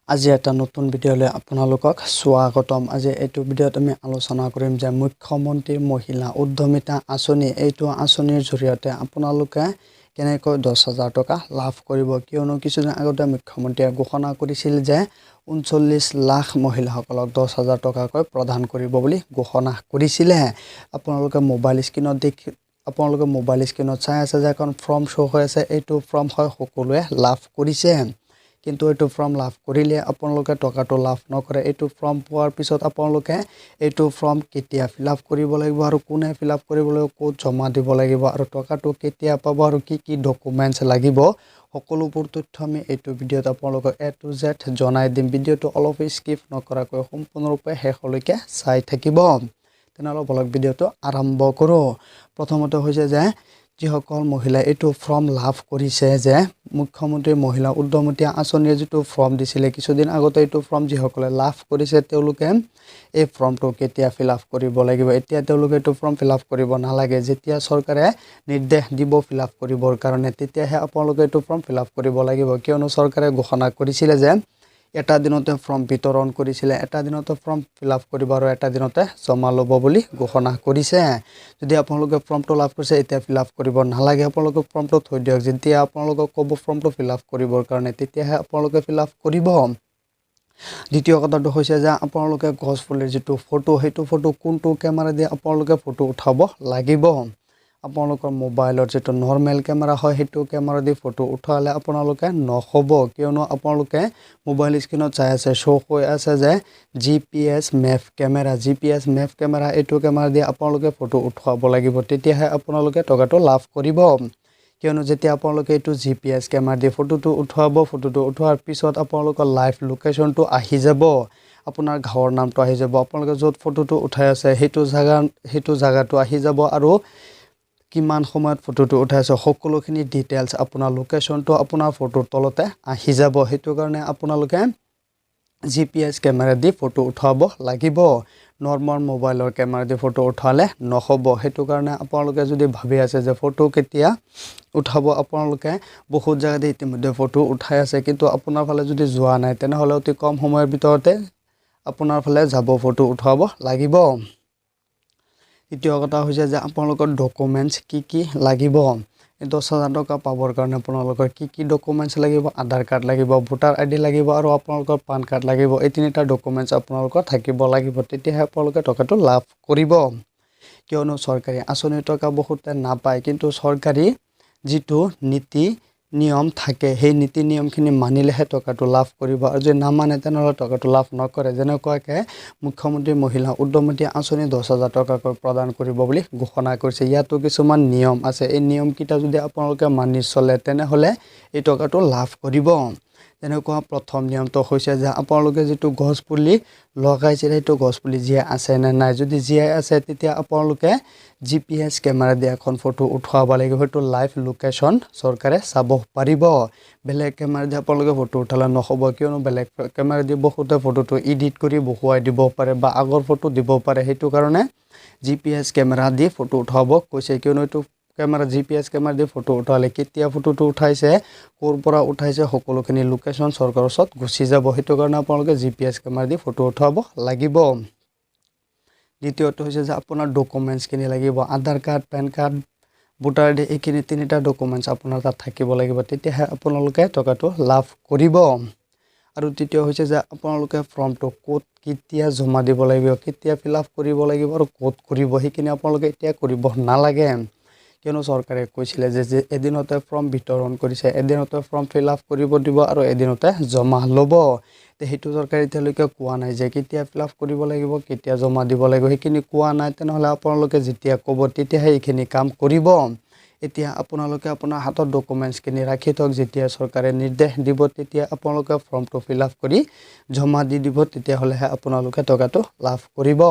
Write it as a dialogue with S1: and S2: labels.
S1: আজি এটা নতুন ভিডিঅ'লৈ আপোনালোকক স্বাগতম। আজি এইটো ভিডিঅ'ত আমি আলোচনা কৰিম যে মুখ্যমন্ত্ৰী মহিলা উদ্যমিতা আঁচনি, এইটো আঁচনিৰ জৰিয়তে আপোনালোকে কেনেকৈ 10,000 টকা লাভ কৰিব। কিয়নো কিছুদিন আগতে মুখ্যমন্ত্ৰীয়ে ঘোষণা কৰিছিল যে 39 লাখ মহিলাসকলক 10,000 টকাকৈ প্ৰদান কৰিব বুলি ঘোষণা কৰিছিলে। আপোনালোকে মোবাইল স্ক্ৰীণত চাই আছে যে এখন ফৰ্ম শ্ব' হৈ আছে। এইটো ফৰ্ম হয়, সকলোৱে লাভ কৰিছে। কিন্তু এইটো ফৰ্ম লাভ কৰিলে আপোনালোকে টকাটো লাভ নকৰে। এইটো ফৰ্ম পোৱাৰ পিছত আপোনালোকে এইটো ফৰ্ম কেতিয়া ফিল আপ কৰিব লাগিব আৰু কোনে ফিল আপ কৰিব লাগিব, ক'ত জমা দিব লাগিব আৰু টকাটো কেতিয়া পাব আৰু কি কি ডকুমেণ্টছ লাগিব, সকলোবোৰ তথ্য আমি এইটো ভিডিঅ'ত আপোনালোকক এ টু জেড জনাই দিম। ভিডিঅ'টো অলপ স্কিপ নকৰাকৈ সম্পূৰ্ণৰূপে শেষলৈকে চাই থাকিব। তেনেহ'লে বলক, ভিডিঅ'টো আৰম্ভ কৰোঁ। প্ৰথমতে হৈছে যে যিসকল মহিলাই এইটো ফৰ্ম লাভ কৰিছে যে মুখ্যমন্ত্ৰী মহিলা উদ্যমিতা আঁচনিৰ যিটো ফৰ্ম দিছিলে কিছুদিন আগতে, এইটো ফৰ্ম যিসকলে লাভ কৰিছে, তেওঁলোকে এই ফৰ্মটো কেতিয়া ফিল আপ কৰিব লাগিব? এতিয়া তেওঁলোকে এইটো ফৰ্ম ফিল আপ কৰিব নালাগে। যেতিয়া চৰকাৰে নিৰ্দেশ দিব ফিল আপ কৰিবৰ কাৰণে, তেতিয়াহে আপোনালোকে এইটো ফৰ্ম ফিল আপ কৰিব লাগিব। কিয়নো চৰকাৰে ঘোষণা কৰিছিলে যে এটা দিনতে ফৰ্ম বিতৰণ কৰিছিলে, এটা দিনতে ফৰ্ম ফিল আপ কৰিব আৰু এটা দিনতে জমা ল'ব বুলি ঘোষণা কৰিছে। যদি আপোনালোকে ফৰ্মটো লাভ কৰিছে, এতিয়া ফিল আপ কৰিব নালাগে। আপোনালোকে ফৰ্মটো থৈ দিয়ক। যেতিয়া আপোনালোকক ক'ব ফৰ্মটো ফিল আপ কৰিবৰ কাৰণে, তেতিয়াহে আপোনালোকে ফিল আপ কৰিব। দ্বিতীয় কথাটো হৈছে যে আপোনালোকে গছপুলিৰ যিটো ফটো, সেইটো ফটো কোনটো কেমেৰা দি আপোনালোকে ফটো উঠাব লাগিব? আপোনালোকৰ মোবাইলৰ যিটো নৰ্মেল কেমেৰা হয়, সেইটো কেমেৰা দি ফটো উঠালে আপোনালোকে নহ'ব। কিয়নো আপোনালোকে মোবাইল স্ক্ৰীণত চাই আছে, শ্ব' হৈ আছে যে GPS map camera. GPS map camera, এইটো কেমেৰা দি আপোনালোকে ফটো উঠোৱাব লাগিব, তেতিয়াহে আপোনালোকে টকাটো লাভ কৰিব। কিয়নো যেতিয়া আপোনালোকে এইটো জিপিএছ কেমেৰা দি ফটোটো উঠোৱাব, ফটোটো উঠোৱাৰ পিছত আপোনালোকৰ লাইভ লোকেশ্যনটো আহি যাব, আপোনাৰ গাঁৱৰ নামটো আহি যাব, আপোনালোকে য'ত ফটোটো উঠাই আছে সেইটো জেগা, সেইটো জেগাটো আহি যাব আৰু কিমান সময়ত ফটোটো উঠাইছে, সকলোখিনি ডিটেইলছ, আপোনাৰ লোকেশ্যনটো আপোনাৰ ফটোৰ তলতে আহি যাব। সেইটো কাৰণে আপোনালোকে জিপিএছ কেমেৰা দি ফটো উঠাব লাগিব। নৰ্মেল মোবাইলৰ কেমেৰা দি ফটো উঠালে নহ'ব। সেইটো কাৰণে আপোনালোকে যদি ভাবি আছে যে ফটো কেতিয়া উঠাব, আপোনালোকে বহুত জেগাতে ইতিমধ্যে ফটো উঠাই আছে, কিন্তু আপোনাৰ ফালে যদি যোৱা নাই, তেনেহ'লে অতি কম সময়ৰ ভিতৰতে আপোনাৰ ফালে যাব, ফটো উঠাব লাগিব। তৃতীয় কথা হৈছে যে আপোনালোকৰ ডকুমেণ্টছ কি কি লাগিব? এই 10,000 টকা পাবৰ কাৰণে আপোনালোকৰ কি কি ডকুমেণ্টছ লাগিব? আধাৰ কাৰ্ড লাগিব, ভোটাৰ আইডি লাগিব আৰু আপোনালোকৰ পান কাৰ্ড লাগিব। এই তিনিটা ডকুমেণ্টছ আপোনালোকৰ থাকিব লাগিব, তেতিয়াহে আপোনালোকে টকাটো লাভ কৰিব। কিয়নো চৰকাৰী আঁচনিৰ টকা বহুতে নাপায়, কিন্তু চৰকাৰী যিটো নীতি নিয়ম থাকে, সেই নীতি নিয়মখিনি মানিলেহে টকাটো লাভ কৰিব আৰু যদি নামানে, তেনেহ'লে টকাটো লাভ নকৰে। যেনেকুৱাকৈ মুখ্যমন্ত্ৰী মহিলা উদ্যমিতা আঁচনি 10,000 টকাকৈ প্ৰদান কৰিব বুলি ঘোষণা কৰিছে, ইয়াতো কিছুমান নিয়ম আছে। এই নিয়মকেইটা যদি আপোনালোকে মানি চলে, তেনেহ'লে এই টকাটো লাভ কৰিব। তেনেকুৱা প্ৰথম নিয়মটো হৈছে যে আপোনালোকে যিটো গছ পুলি লগাইছিল, সেইটো গছ পুলি জীয়াই আছে নে নাই। যদি জীয়াই আছে, তেতিয়া আপোনালোকে জিপিএছ কেমেৰা দি এখন ফটো উঠোৱাব লাগিব। সেইটো লাইভ লোকেশ্যন চৰকাৰে চাব পাৰিব। বেলেগ কেমেৰা দি আপোনালোকে ফটো উঠালে নহ'ব। কিয়নো বেলেগ কেমেৰা দি বহুতে ফটোটো এডিট কৰি বহুৱাই দিব পাৰে বা আগৰ ফটো দিব পাৰে। সেইটো কাৰণে জিপিএছ কেমেৰা দি ফটো উঠাব কৈছে। কিয়নো এইটো কেমেৰা, জিপিএছ কেমেৰা দি ফটো উঠালে কেতিয়া ফটোটো উঠাইছে, ক'ৰ পৰা উঠাইছে, সকলোখিনি লোকেশ্যন চৰকাৰৰ ওচৰত গুচি যাব। সেইটো কাৰণে আপোনালোকে জিপিএছ কেমেৰা দি ফটো উঠাব লাগিব। দ্বিতীয়টো হৈছে যে আপোনাৰ ডকুমেণ্টছখিনি লাগিব। Aadhaar card, pan card, voter ID, এইখিনি তিনিটা ডকুমেণ্টছ আপোনাৰ তাত থাকিব লাগিব, তেতিয়াহে আপোনালোকে টকাটো লাভ কৰিব। আৰু তৃতীয় হৈছে যে আপোনালোকে ফৰ্মটো ক'ত কেতিয়া জমা দিব লাগিব, কেতিয়া ফিল আপ কৰিব লাগিব আৰু ক'ত কৰিব, সেইখিনি আপোনালোকে এতিয়া কৰিব নালাগে। কিয়নো চৰকাৰে কৈছিলে যে এদিনতে ফৰ্ম বিতৰণ কৰিছে, এদিনতে ফৰ্ম ফিল আপ কৰিব দিব আৰু এদিনতে জমা ল'ব। সেইটো চৰকাৰে এতিয়ালৈকে কোৱা নাই যে কেতিয়া ফিল আপ কৰিব লাগিব, কেতিয়া জমা দিব লাগিব, সেইখিনি কোৱা নাই। তেনেহ'লে আপোনালোকে যেতিয়া ক'ব, তেতিয়াহে এইখিনি কাম কৰিব। এতিয়া আপোনালোকে আপোনাৰ হাতত ডকুমেণ্টছখিনি ৰাখি থওক। যেতিয়া চৰকাৰে নিৰ্দেশ দিব, তেতিয়া আপোনালোকে ফৰ্মটো ফিল আপ কৰি জমা দি দিব, তেতিয়াহ'লেহে আপোনালোকে টকাটো লাভ কৰিব।